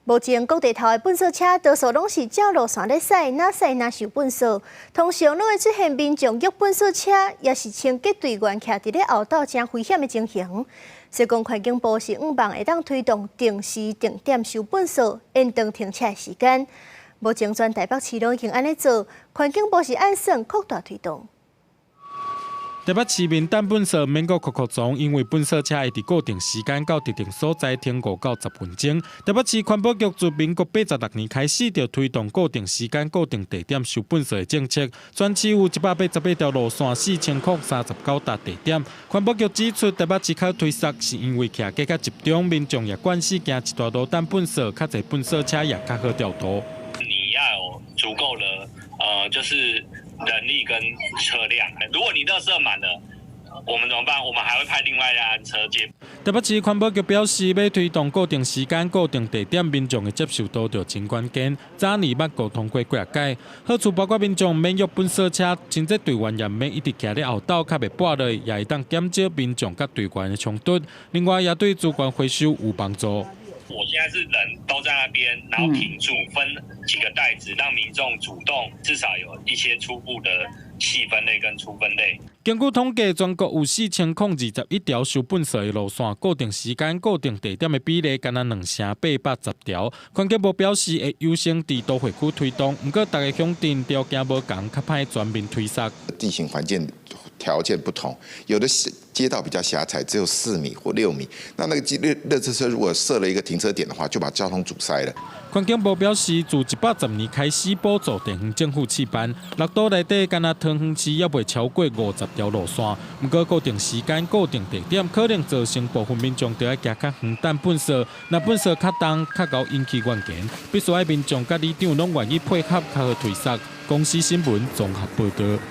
目前各地頭的糞掃車多數攏是照路線咧駛，哪駛哪收糞掃。通常攏會出現民眾約糞掃車，抑是清潔隊員徛佇咧後斗，誠危險的情形。所以講，環境部是向望會當推動定時定點收糞掃，延長停車的時間。目前全台北市攏已經按呢做，環境部是按算擴大推動。台北市民等糞掃免閣哭哭傱，因為糞掃車會佇固定時間到特定所在停5到10分鐘。台北市環保局自民國86年開始就推動固定時間、固定地點收糞掃的政策，全市有188條路線，4039達地點。環保局指出，台北市較推捒是因為徛家較集中，民眾也慣勢行一大路等糞掃，較濟糞掃車也較好調度。你要有足夠的，就是。人力跟車輛，如果你垃圾滿了，我們怎麼辦？我們還會派另外一輛車接。台北市環保局表示，欲推動固定時間、固定地點，民眾的接受度就真關鍵。早年捌溝通過幾仔擺，好處包括民眾免約糞掃車，清潔隊員也免一直徛咧後斗，較袂跋落，也會當減少民眾佮隊員的衝突。另外，也對資源回收有幫助。我現在是人都在那邊，然後停住，分幾個袋子，讓民眾主動，至少有一些初步的細分類跟粗分類。根據統計，全國有4021條收糞掃的路線，固定時間、固定地點的比例，干焦2810條。環境部表示，會優先佇都會區推動，毋過逐个鄉鎮條件無仝，較歹全面推捒。地形環境條件不同，有的街道比較狹窄，只有4米或6米，那個垃圾車如果設了一個停車點的話，就把交通阻塞了。環境部表示，自110年開始補助地方政府試辦，六都內底干焦桃園市猶未超過50條路線。毋過固定時間、固定地點，可能造成部分民眾著愛行較遠等糞掃，若糞掃較重，較𠢕引起怨言，必須愛民眾佮里長攏願意配合，較好推捒。公視新聞綜合報導。